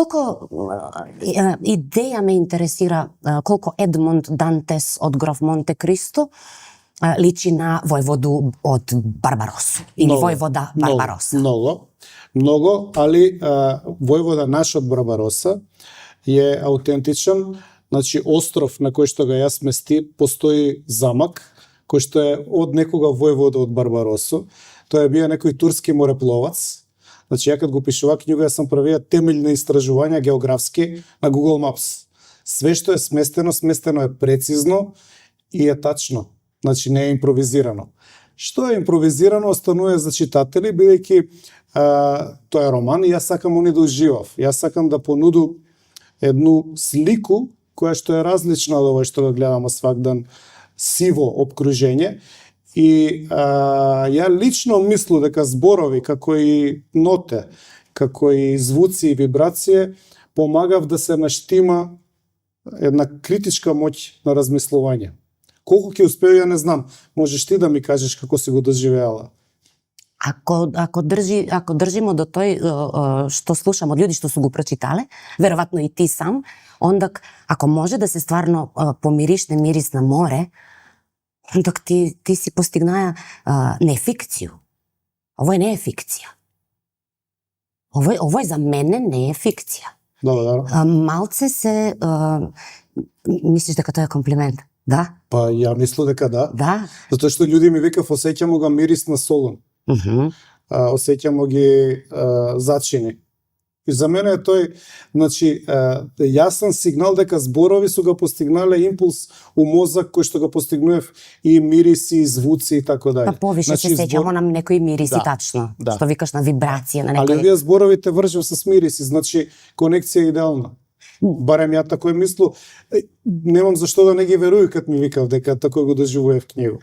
Колко идеја ме интересира колко Едмонд Дантес од граф Монте Кристо личи на војводу од Барбаросу или војвода Барбароса. Многу, али војвода наш од Барбароса е аутентичен. Значи, остров на кој што га ја смести, постои замак, кој што е од некога војвода од Барбаросу. Тој е бил некој турски морепловац. Значи, ја кад го пишува книга, ја сам правија темелни истражувања географски на Google Maps. Све што е сместено е прецизно и е тачно. Значи, не е импровизирано. Што е импровизирано, останува за читатели, бидејќи тоа е роман и јас сакам они да уживав. Јас сакам да понуду едну слику која што е различна од ова што го гледаме свак ден, сиво обкружење. И ја лично мислам дека зборови, како и ноте, како и звуци и вибрација, помагав да се наштима една критичка моќ на размислување. Колку ќе успеа, ја не знам. Можеш ти да ми кажеш како си го доживеала? Ако држимо до тој што слушам од луѓе што су го прочитале, веројатно и ти сам, онда ако може да се стварно помиришне мирис на море, онда ти си постигнаја не фикцију. Овој не е фикција. Овој за мене не е фикција. Да. Малце се мислиш дека тоа е комплимент? Да? Па ја мислам дека да. Да. Затоа што луѓе ми викав, осеќамо го мирис на солун. Осеќамо ги зачини. И за мене е тој, значи, јасен сигнал дека зборови су го постигнале импулс у мозак кој што го постигнуев и мириси, и звуци и така дај. Па повише се сеќамо на некои мириси, тачно. Што викаш на вибрација, на некои. Али овие зборовите вржев со мириси, значи конекција е идеална. Барем ја тако мислу, немам зашто да не ги веруј кад ми викав дека тако го доживував книгу.